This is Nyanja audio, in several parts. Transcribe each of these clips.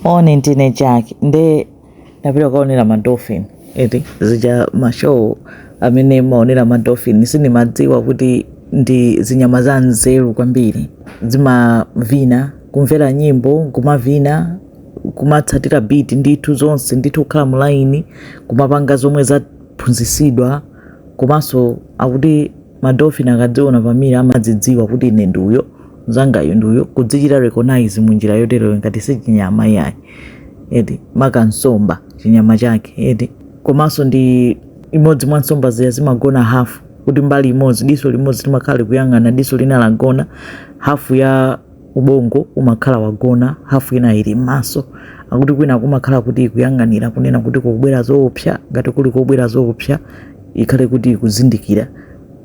Moni, ndine Jack. Nde ndapita kukaonera ma dolphin eti, zija ma show amene maonera ma dolphin. Sindimadziwa kuti ndi zinyama za nzeru kwambiri, zimavina, kumvera nyimbo, kumavina, kumatsatira beat ndithu, zonse ndithu, kukhala mu line, kumapanga zomwe zaphunzitsidwa. Komanso akuti ma dolphin akadziona pa mirror amadzidziwa kuti ine ndi uyo, mzangayo ndi uyo, kudzichita recognize munjira yoteroyo ngati si chinyama iyayi eti, maka nsomba chinyama chake eti. Komanso ndi imodzi mwa nsomba zija zimagona hafu, kuti mbali imodzi, diso limodzi limakhala likuyang'ana, diso lina lagona, hafu ya ubongo umakhala wagona, hafu ina ili m'maso. Akuti kwina kumakhala kuti ikuyang'anira, kunena kuti kukubwera zoopsa, ngati kuli kobwera zoopsa ikhale kuti ikuzindikira.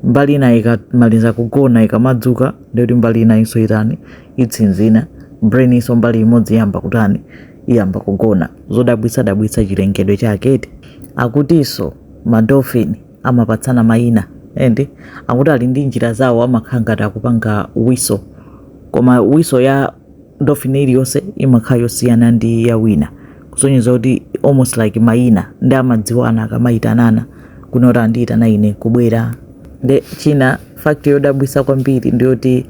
Mbali ina ikamaliza kugona, ikamadzuka, ndikuti mbali ina inso itani? Itsinzina. Brain inso mbali imodzi iyamba kutani? Iyamba kugona. Zodabwitsadabwitsa chilengedwe chake eti. Akutinso ma dolphin amapatsana mayina eti. Akuti ali ndi njira zawo, amakhala ngati akupanga whistle, koma whistle ya dolphin iliyonse imakhala yosiyana ndi ya wina, kusonyeza kuti almost like mayina, ndi amadziwana akamayitanana kuno kuti andiyitana ine kubwera. Ndi china, fact yodabwitsa kwambiri ndiyoti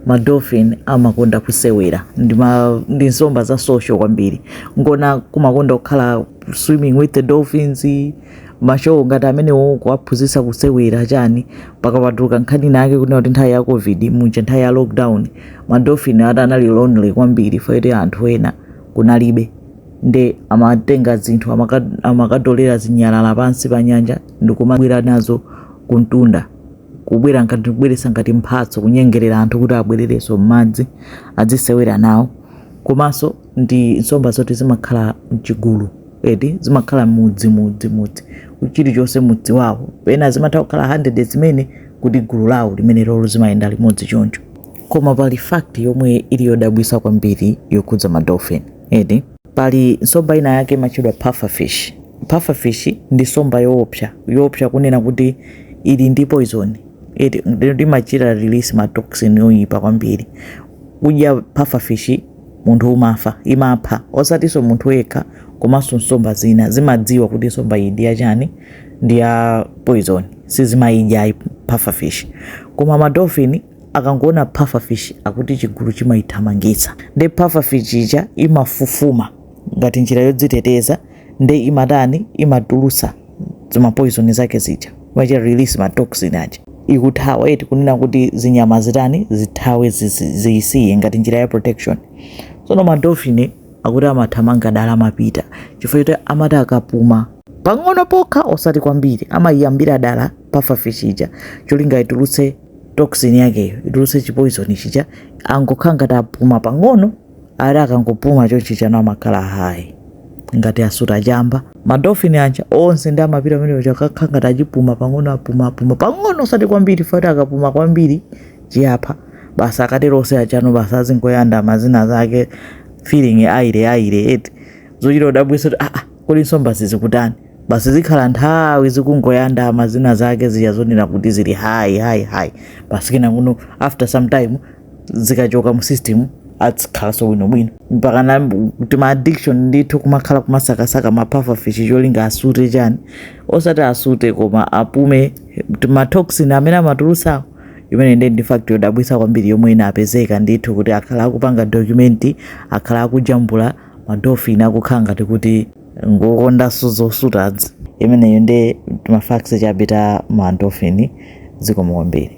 ma dolphin amakonda kusewera, ndi nsomba za social kwambiri. Ngona kumakonda kukhala swimming with the dolphins, ma show ngati amenewo, kuwaphunzitsa kusewera chani. Pakapatuluka nkhani nake kunena kuti nthawi ya COVID muja, nthawi ya lockdown, ma dolphin ati anali lonely kwambiri, faiti anthu ena kunalibe, nde amatenga zinthu, amakatolera zinyalala pansi pa nyanja ndikumabwera nazo kuntunda, kubwera ngati kubweretsa ngati mphatso, kunyengerera anthu kuti abwererenso m'madzi adzisewera nawo. Komanso ndi nsomba zoti zimakhala mchigulu eti, zimakhala mudzi mudzi mudzi, chilichonse mudzi wawo. Pena zimatha kukhala 100 zimene kuti gulu lawo limene lolo zimayenda limodzi choncho. Koma pali fact yomwe ili yodabwitsa kwambiri yokhudza ma dolphin eti. Pali nsomba ina yake imatchedwa pufferfish. Pufferfish ndi nsomba yoopsa, yoopsa kunena kuti ili ndi poison eti, imachita release ma toxin yoyipa kwambiri. Kudya pufferfish munthu umafa, imapha osatinso munthu yekha komanso nsomba zina. Zimadziwa kuti nsomba iyi ndi yachani, ndi ya poison, sizimayidya pufferfish. Koma ma dolphin akangoona pufferfish, akuti chigulu chimayithamangitsa. Ndi pufferfish ija imafufuma ngati njira yodziteteza, ndi imatani? Imatulutsa zima poison zake zija, imachita release ma toxin aja ikuthawa eti, kunena kuti zinyama zitani? Zithawe, ziyisiye ngati njira ya protection. Tsono ma dolphin akuti amathamanga dala, amapita chifukwa choti amati akapuma pang'ono pokha, osati kwambiri, amayiyambira dala pufferfish ija cholinga itulutse toxin yakeyo, itulutse chi poison chija. Angokhala ngati apuma pang'ono, ali akangopuma chonchi chano amakhala high ngati asuta chamba ma dolphin aja onse. Ndi amapita pamene chakakhala ngati achipuma pang'ono, apuma, apuma pang'ono, osati kwambiri, fati akapuma kwambiri chiyapha basi. Akatero onse achano basi azingoyanda mazina zake, feeling aire aire eti. Zochita kudabwitsa kuti ah, kodi nsomba zikutani? Basi zikhala nthawi zikungoyanda mazina zake zija zonena kuti zili high high high basi. Kena kuno after some time zikachoka mu system azikhalanso bwinobwino, mpaka na kuti ma addiction ndithu, kumakhala kumasakasaka ma pufferfish cholinga asute chani, osati asute koma apume ma toxin amene amatulutsawo. Imene ndi fact yodabwitsa kwambiri yomwe inapezeka ndithu kuti akhala akupanga document, akhala akujambula ma dolphin akukhala ngati kuti ngokondanso zosutazi. Imeneyo ndi ma facts chabe ta ma dolphin. Zikomo kwambiri.